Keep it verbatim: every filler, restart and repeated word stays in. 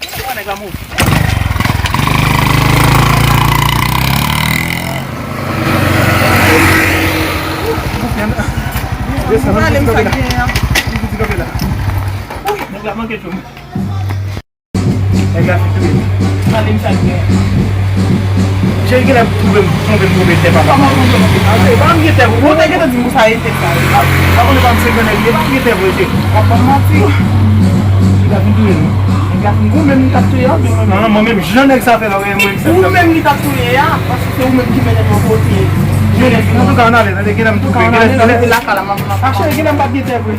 Kisa nèg la move? Nèg la manke tchoum. Nèg la fin touye m. Pale m sa k gen. Cheri genlè twonpe m, twonpe m, twonpe tè papa. Kòman twonpe m? Cheri, pa m gen tè vre. Ou te gentan di m pou sa e tè sa. Pa konnen pa m se gran nèg li ye, pa m gen tè vre, cheri. W ap ban m manti. Nèg la fin touye m. Nèg la fin touye m. Ou menm li t ap touye a, oubyen mwen menm? Non, non, mwen menm, jan nèg sa fè la, mwen menm. Ou menm li t ap touye a, paske se ou menm ki mennen l yon kote. Antouka, ann ale, tande, genlè m twonpe. Antouka, ann ale, lè se lakay la m ap, m ap. A, cheri, genlè m pa t gen tè vre.